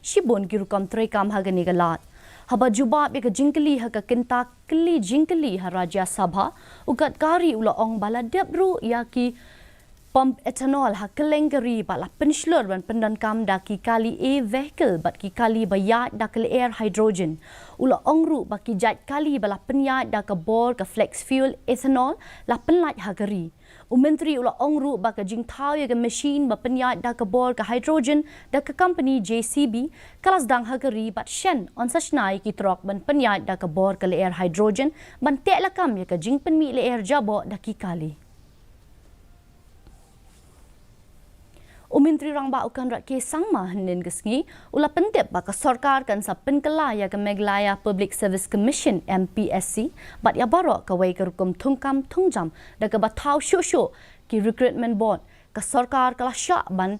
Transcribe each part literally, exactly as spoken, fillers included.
shibun ki rukom treikam ha kane ka lad. Haba jubab ïa ka jingkylli ha ka kynta kylli jingkylli ha Rajya Sabha, u Gadkari u la ong ba la dep ruh ïa ki pump ethanol ha kylleng ka ri bad la pynshlur ban pyndonkam da ki kali e-vehicle bad ki kali ba ïaid da ka lyer hydrogen. U la ong ruh ba ki jait kali ba la pynïaid da ka bor ka flex fuel ethanol la pynlait ha ka ri. U Myntri u la ong ruh ba ka jingthaw ïa ka machine ba pynïaid da ka bor ka hydrogen da ka company J C B ka la sdang ha ka ri bad shen yn sa shna ïa ki trok ban pynïaid da ka bor ka lyer hydrogen ban teh lakam ïa ka jingpynmih lyer jaboh da ki kali. U Myntri Rangbah u Conrad K Sangma hynnin ka sngi u la pyntip ba ka sorkar kan sa pynkylla ïa ka Meghalaya Public Service Commission, M P S C, bad ïa baroh kawei ka rukom thungkam thungjam da kaba thaw shuh shuh ki recruitment board. Ka sorkar ka la shah ban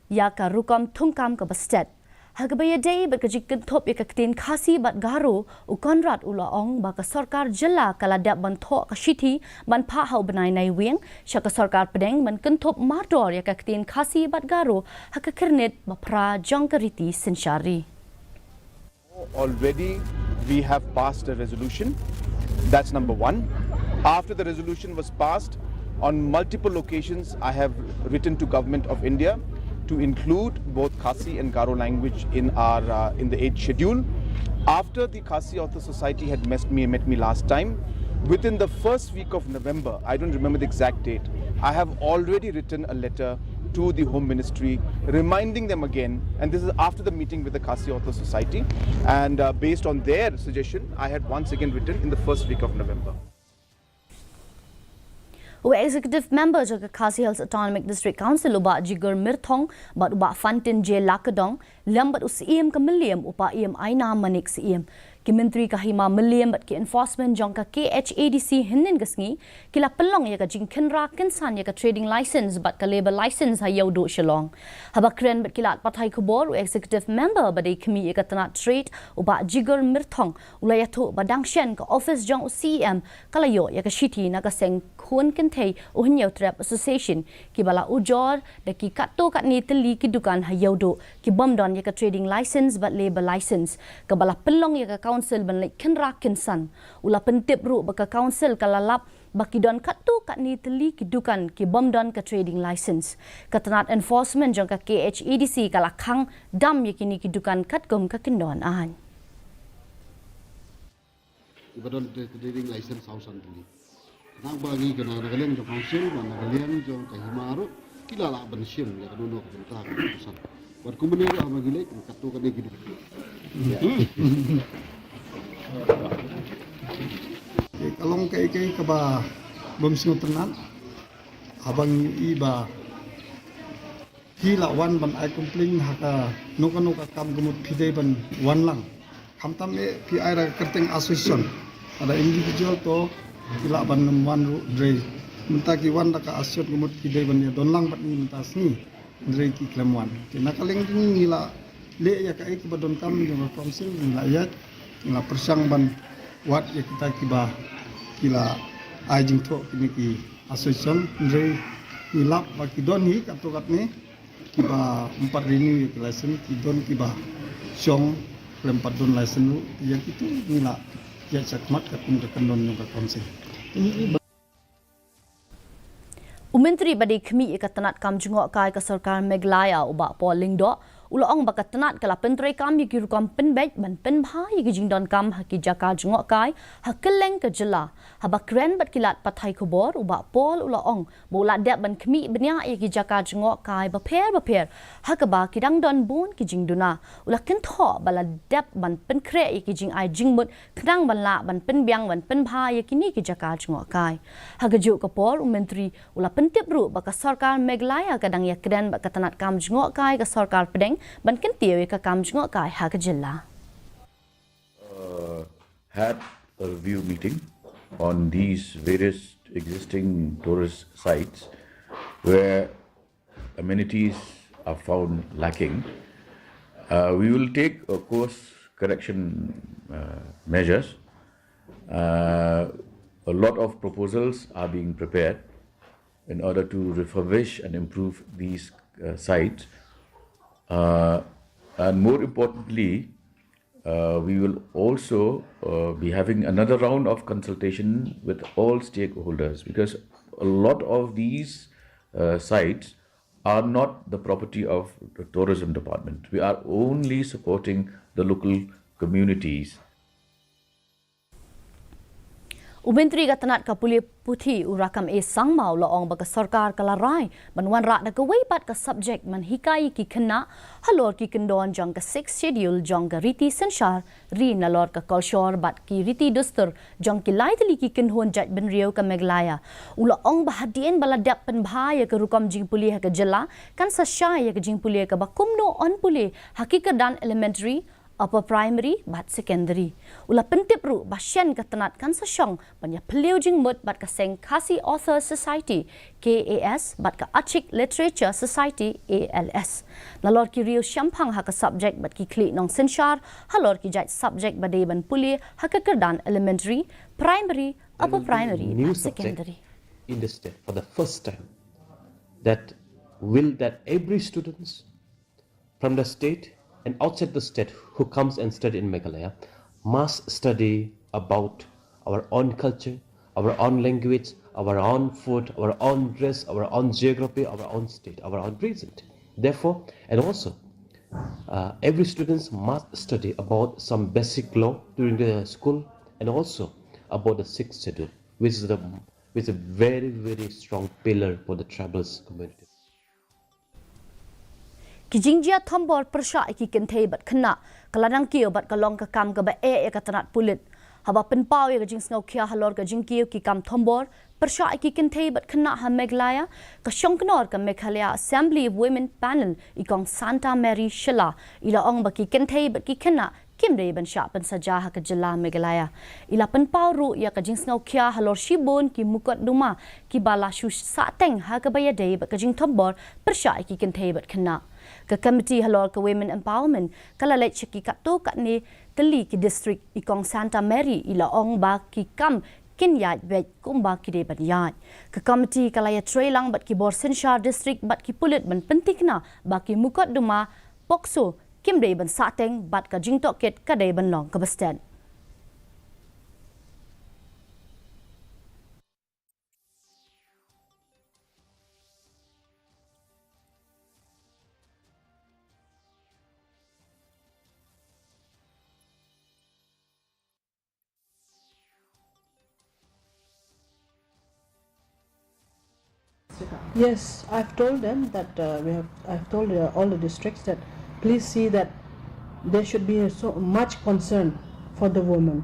ïa ka rukom thungkam kaba stet. Ha kaba ïadei bad ka jingkynthup ïa ka ktien Khasi bad Garo, u Conrad u la ong ba ka sorkar jylla ka la dep ban thoh ka shithi ban phah ha u bnai Naiwieng sha ka sorkar pdeng ban kynthup mardor ïa ka ktien Khasi bad Garo ha ka kyrnit ba phra jong ka riti synshar ri. Already, we have passed a resolution. That's number one. After the resolution was passed, on multiple occasions, I have written to Government of India to include both Khasi and Garo language in our uh, in the eighth schedule. After the Khasi Author Society had met me, met me last time, within the first week of November, I don't remember the exact date, I have already written a letter to the Home Ministry, reminding them again, and this is after the meeting with the Khasi Author Society, and uh, based on their suggestion, I had once again written in the first week of November. U Executive Member jong ka Khasi Hills Autonomic District Council u Bah Jigur Myrthong bad u Bah Fantin J Lakadong lem bad u Syiem ka Mylliem u Paiem Aina Manik Syiem, ki Myntri ka Hima Mylliem bad ki enforcement jong ka K H A D C hynnin ka sngi ki la pynlong ïa ka jingkhynra kynsan ïa ka trading license bad ka labour license ha Ïewduh Shillong. Haba kren bad ki lad pathai khubor, u Executive Member ba dei khmih ïa ka tnat trade u Bah Jigur Myrthong u la ïathuh ba dang shen ka office jong u C E M ka la ïoh ïa ka shithi na ka seng khun kynthei u Hynñiewtrep Association kiba la ujor da ki katto katne tylli ki dukan ha Ïewduh ki bym don ïa ka trading license bad labour license kaba la pynlong ïa ka council ban leit khynra kynsan. U la pyntip ruh ba ka council ka la lap ba ki don katto katne tylli ki dukan ki bym don ka trading license. Ka tnat enforcement jong ka K H A D C ka la khang dam ïa kine ki dukan katkum ka kyndon aiñ. Iba don trading license saw san tylli. Nang ba ngi ka na ka liang jong council ba na ka liang jong ka Hima ruh ki la lah ban shim ïa ka dohnud ka bynta ka san. Wat kumne ruh ama ngi leh katto katne ki duk. Ka long kaei kaei kaba bym sngewtynnat haba ngi i ba phi la wan ban ai complain ha kano kano ka kam ka mut phi dei ban wan lang. Khamtam eh phi ai da ka kyrteng association, lada individual to phi lah ban nym wan ruh, hynrei mynta ki wan da ka association ka mut phi dei ban ïadon lang bad ngi mynta sngi, hynrei ki khlem wan. Te na ka liang jong ngi ngi la leh ïa kaei kaba donkam jong ka council, ngi la ïaid, ngi la pyrshang ban wad ïa kita kiba ki la ai jingthoh kine ki association, hynrei ngi lap ba ki don hi katto katne kiba ym pat renew ïa ki license, ki don kiba shong khlem pat don license ruh. Ïa kito ngi la ïaid shakhmat katkum ka kyndon jong ka council. U Myntri ba dei khmih ïa ka tnat kam jngohkai ka sorkar Meghalaya u Bah Paul Lyngdoh u la ong ba ka tnat ka la pyntreikam ïa ki rukom pynbeit ban pynbha ïa ki jingdonkam ha ki jaka jngohkai ha kylleng ka jylla. Haba kren bad ki lad pathai khubor u Bah Paul u la ong ba u la dep ban khmih bniah ïa ki jaka jngohkai bapher bapher ha kaba ki dang don bun ki jingduna. U la kynthoh ba la dep ban pynkhreh ïa ki jingai jingmut khnang ban lah ban pynbiang ban pynbha ïa kine ki jaka jngohkai. Ha kajuh ka por u Myntri u la pyntip ruh ba ka sorkar Meghalaya ka dang ïakren bad ka tnat kam jngohkai ka sorkar pdeng ban kyntiew ïa ka kam jngohkai ha ka jylla. uh, had a review meeting on these various existing tourist sites where amenities are found lacking. Uh, we will take, of course, correction uh, measures. Uh, a lot of proposals are being prepared in order to refurbish and improve these uh, sites. Uh, And more importantly, uh, we will also uh, be having another round of consultation with all stakeholders, because a lot of these uh, sites are not the property of the tourism department. We are only supporting the local communities. U Myntri ka tnat ka pule puthi u Rakkam A Sangma u la ong ba ka sorkar ka la rai ban wanrah da kawei pat ka subject ban hikai ïa ki khynnah halor ki kyndon jong ka Sixth Schedule jong ka riti synshar ri nalor ka kolshor bad ki riti dustur jong ki lai tylli ki kynhun jaitbynriew ka Meghalaya. U la ong ba hadien ba la dep pynbha ïa ka rukom jingpule ha ka jylla, kan sa shai ïa ka jingpule kaba kumno yn pule ha ki kyrdan elementary, upper primary bad secondary. U la pyntip ruh ba shen ka tnat kan sa shong ban ïa phylliew jingmut bad ka seng Khasi Authors Society, K A S, bad ka Achik Literature Society, A L S, nalor ki riew shemphang ha ka subject bad ki khlieh nongsynshar halor ki jait subject ba dei ban pule ha ka kyrdan elementary, primary, upper primary bad secondary. In the state for the first time, that will that every students from the state and outside the state who comes and study in Meghalaya must study about our own culture, our own language, our own food, our own dress, our own geography, our own state, our own region. Therefore, and also, uh, every students must study about some basic law during the school and also about the sixth schedule, which is the which is a very, very strong pillar for the tribal community. Ki jingjia thombor pyrshah ïa ki kynthei bad khynnah ka la nang kiew bad ka long ka kam kaba eh ïa ka tnat pulit. Haba pynpaw ïa ka jingsngewkhia halor ka jingkiew ki kam thombor pyrshah ïa ki kynthei bad khynnah ha Meghalaya, ka shongknor ka Meghalaya Assembly Women Panel i Kong Santa Mary Shylla i la ong ba ki kynthei bad ki khynnah kim dei ban shah pynsaja ha ka jylla Meghalaya. I la pynpaw ruh ïa ka jingsngewkhia halor shibun ki mukotduma kiba la shu sahteng ha kaba ïadei bad ka jingthombor pyrshah ïa ki kynthei bad khynnah. Ka komiti halor ka Women Empowerment ka la leit sha ki katto katne tylli ki district. I Kong Santa Mary i la ong ba ki kam kin ïaid beit kumba ki dei ban ïaid. Ka komiti ka la ïatreilang bad ki bor synshar district bad ki pulit ban pynthikna ba ki mukotduma POCSO kim dei ban sahteng bad ka jingtohkit ka dei ban long kaba stet. Yes, I've told them that uh, we have. I've told uh, all the districts that please see that there should be so much concern for the women,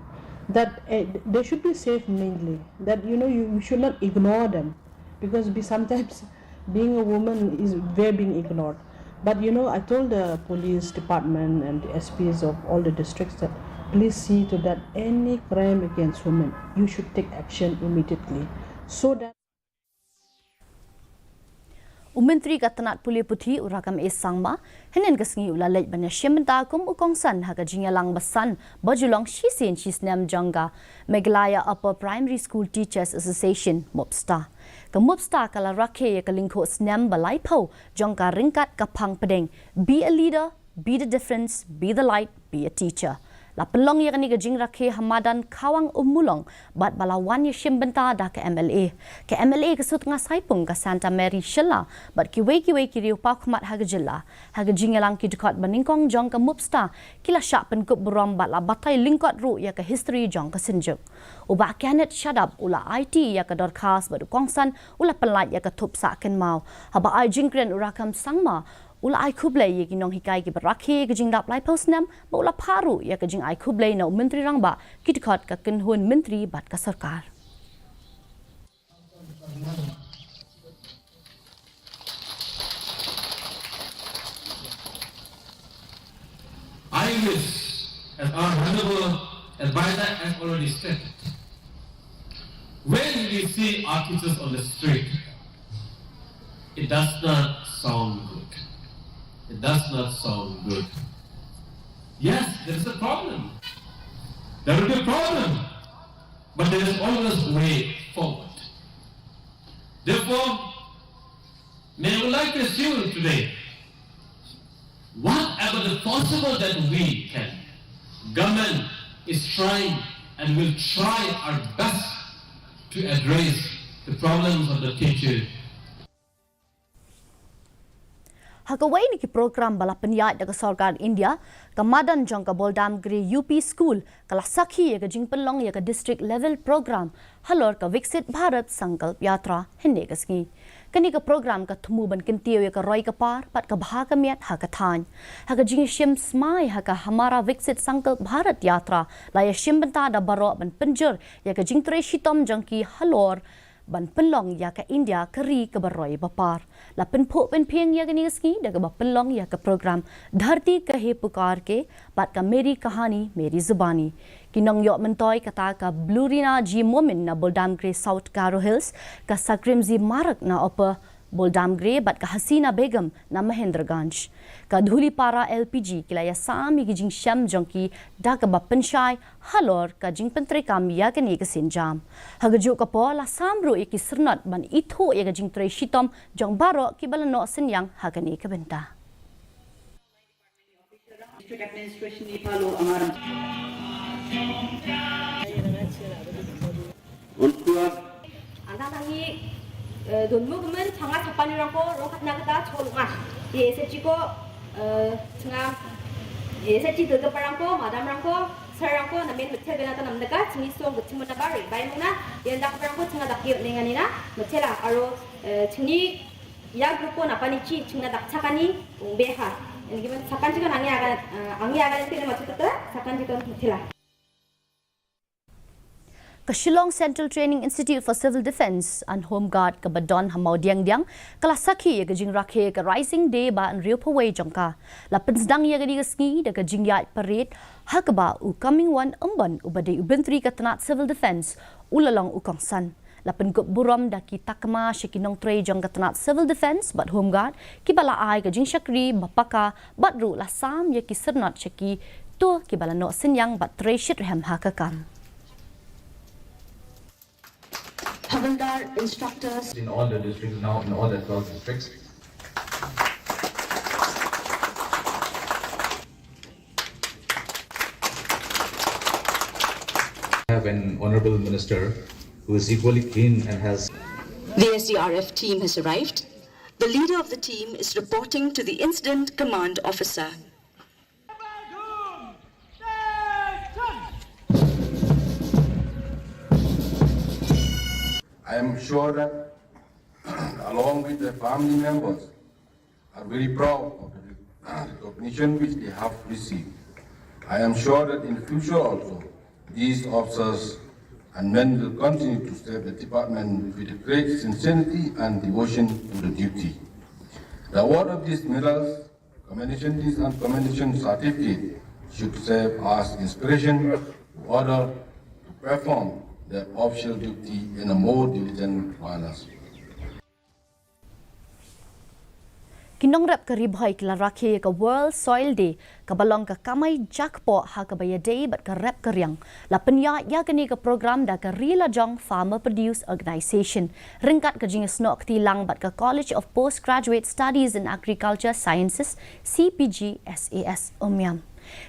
that uh, they should be safe mainly. That you know you, you should not ignore them, because we sometimes being a woman is we're being ignored. But you know, I told the police department and the S Ps of all the districts that please see to that any crime against women, you should take action immediately, so that U Myntri ka tnat pule puthi u Rakkam A Sangma hynnin ka sngi u la leit ban ïashim bynta kum u kongsan ha ka jingïalang basan ba ju long shisien shisnem jong ka Meghalaya Upper Primary School Teachers Association, MUPSTA. Ka MUPSTA ka la rakhe ïa ka lyngkhuh snem ba laiphew jong ka ryngkat ka phang pdeng Be a Leader, Be the Difference, Be the Light, Be a Teacher. La pynlong ïa kane ka jingrakhe ha madan Khawang Ummulong bad ba la wan ïashim bynta da ka M L A, ka M L A ka Sutnga Saipung, ka Santa Mary Shylla bad kiwei kiwei ki riew paw khmat ha ka jylla. Ha ka jingïalang ki dkhot ba nyngkong jong ka MUPSTA ki la shah pynkup burom bad la batai lyngkot ruh ïa ka history jong ka Synjuk. U Bah Kenneth Shadap u la aiti ïa ka dorkhas bad u kongsan u la pynlait ïa ka thup sah kynmaw. Haba ai jingkren u Rakkam Sangma u la ai khublei ïa ki nonghikai kiba rakhe ka jinglap laiphew snem bad u la phah ruh ïa ka jingai khublei na u Myntri Rangbah, ki dkhot ka kynhun myntri bad ka sorkar. I wish, as our honorable advisor has already stated, when we see our teachers on the street, it does not sound good. It does not sound good. Yes, there is a problem. There will be a problem. But there is always a way forward. Therefore, may I would like to assure you today Whatever the possible that we can, government is trying and will try our best to address the problems of the teacher. Ha kawei na ki program ba la pynïaid da ka sorkar India, ka madan jong ka Boldamgre U P School ka la sakhi ïa ka jingpynlong ïa ka district level program halor ka Viksit Bharat Sankalp Yatra hynne ka sngi. Kane ka program ka thmu ban kyntiew ïa ka roi ka par bad ka bha ka miat ha ka thaiñ. Ha ka jingïashim smai ha ka Hamara Viksit Sankalp Bharat Yatra, la ïashim bynta da baroh ban pynjur ïa ka jingtrei shitom jong ki halor ban pynlong ïa ka India ka ri kaba roi ba par. La pynphuh pynphieng ïa kane ka sngi da kaba pynlong ïa ka program Dharti Kahe Pukar Ke bad ka Meri Kahani Meri Zubani. Ki nongïoh myntoi kata ka Blurina G Momin na Boldamgre South Garo Hills, ka Sakrimzi Marak na Upper Boldamgre bad ka Hasina Begum na Mahendraganj. Ka Dhulipara L P G ki la ïasam ïa ki jingshem jong ki da kaba pynshai halor ka jingpyntreikam ïa kane ka sienjam. Ha kajuh ka por la sam ruh ïa ki syrnot ban ithuh ïa ka jingtrei shitom jong baroh kiba la noh synñiang ha kane ka bynta. District Administration ni palo amaram. Untuan. Antang tangi, eh, don mo kemen changa chapani rangko, rongkat na kata, chol mas. Ye ese chiko, eh, changa, ye ese chi dulga parangko, madam rangko, sir rangko, na men metel bena tanam deka, chini song ke chimuna bari. Bai muna, ye ndak parangko, changa dak ye nengani na, metela, aro, eh, chini, ya grupo na pani chi, changa dak chakani, ung beha. Ini gimen chakan chiko nangi agan, eh, angi agan pina matu tata, chakan chiko metela. Ka Shillong Central Training Institute for Civil Defence and Home Guard kaba don ha Mawdiangdiang, ka la sakhi ïa ka jingrakhe ka Rising Day ba hynriewphew wei jong ka. La pynsdang ïa kane ka sngi da ka jingïaid parade, ha kaba u Comingone Ymbon uba dei u Myntri ka tnat Civil Defence, u la long u kongsan. La pynkup burom da ki takma sha ki nongtrei jong ka tnat Civil Defence bad Home Guard, kiba la ai ka jingshakri ba paka, bad ruh la sam ïa ki syrnot sha kito kiba la noh synñiang bad trei shitrhem ha ka kam. Havildar instructors. In all the districts now, in all the twelve districts. Have an honorable minister who is equally keen and has. The S D R F team has arrived. The leader of the team is reporting to the incident command officer. I am sure that, along with the family members, are very proud of the recognition which they have received. I am sure that in future also, these officers and men will continue to serve the department with great sincerity and devotion to the duty. The award of these medals, commendation list and commendation certificate should serve as inspiration to order to perform their official duty in a more diligent manner. Ki nongrep ka Ri Bhoi ki la rakhe ka World Soil Day, kaba long ka kamai jakpoh ha kaba ïadei bad ka rep ka riang. La pynïaid ïa kane ka program da ka Ri Lajong Farmer Produce Organisation, ryngkat ka jingïasnoh kti lang bad ka College of Postgraduate Studies in Agriculture Sciences, C P G S A S, Umiam.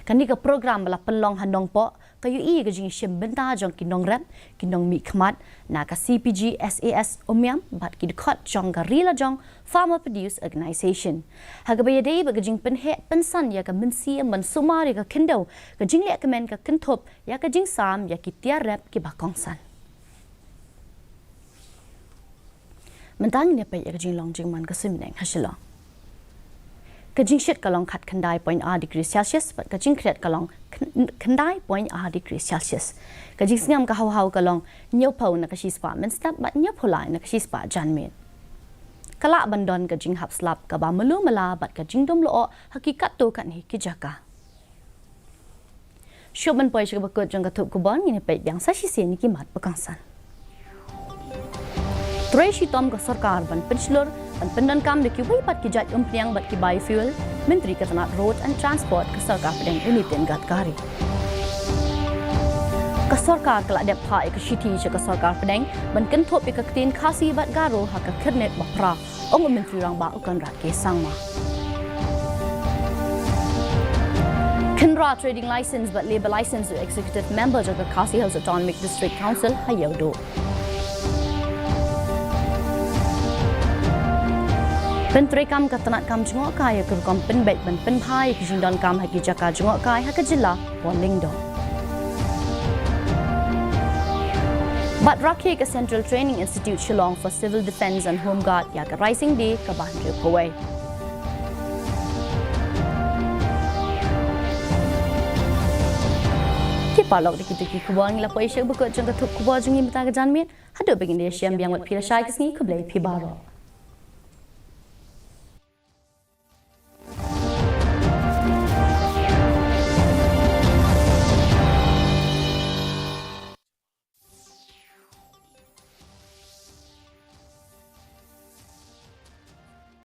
Kane ka program ba la pynlong ha Nongpoh, ka ïohi ïa ka jingshim bynta jong ki nongrep, ki nongmihkhmat na ka C P G S A S Umiam bad ki dkhot jong ka Ri Lajong Farmer Produce Organisation. Ha kaba ïadei bad ka jingpynheh pynsan ïa ka mynsiem ban sumar ïa ka khyndew, ka jingleh kmen ka kynthup ïa ka jingsam ïa ki tiar rep kiba kongsan. Mynta ngin ïa peit ïa ka jinglong jingman ka suiñbneng ha Shillong. Ka jingshit ka long khatkhyndai point ar degree Celsius bad ka jingkhriat ka long khyn-, khyndai point ar degree Celsius. Ka jingsngem ka haw haw ka long hynñiewphew na ka shispah mynstep bad hynñiewphew lai na ka shispah janmiet. Ka lah ban don ka jinghap slap kaba malu mala bad ka jingdum lyoh ha ki katto katne ki jaka. Shuh ban poi sha kaba kut jong ka thup khubor, ngin ïa peit biang sa shisien ïa ki mat ba kongsan. Trei shitom ka sorkar ban pynshlur ban pyndonkam da kiwei pat ki jait umphniang bad ki biofuel, Myntri ka tnat Road and Transport ka Sorkar Pdeng u Nitin Gadkari. Ka sorkar ka la dep phah ïa ka shithi sha ka Sorkar Pdeng ban kynthup ïa ka ktien Khasi bad Garo ha ka khyrnit ba phra, ong u Myntri Rangbah u Conrad K Sangma. Shynrah trading license bad labour license u Executive Member jong ka Khasi Hills Autonomic District Council ha Ïewduh. Pyntreikam ka tnat kam jngohkai ïa ka rukom pynbeit ban pynbha ïa ki jingdonkam ha ki jaka jngohkai ha ka jylla, Paul Lyngdoh. Bad rakhe ka Central Training Institute Shillong for Civil Defence and Home Guard ïa ka Rising Day kaba hynriew kawei. Ki paralok, da kito ki khubor ngi la poi sha kaba kut jong ka thup khubor jong ngi mynta ka janmiet. Haduh ba ngin ïashem biang bad phi lashai ka sngi, khublei phi baroh.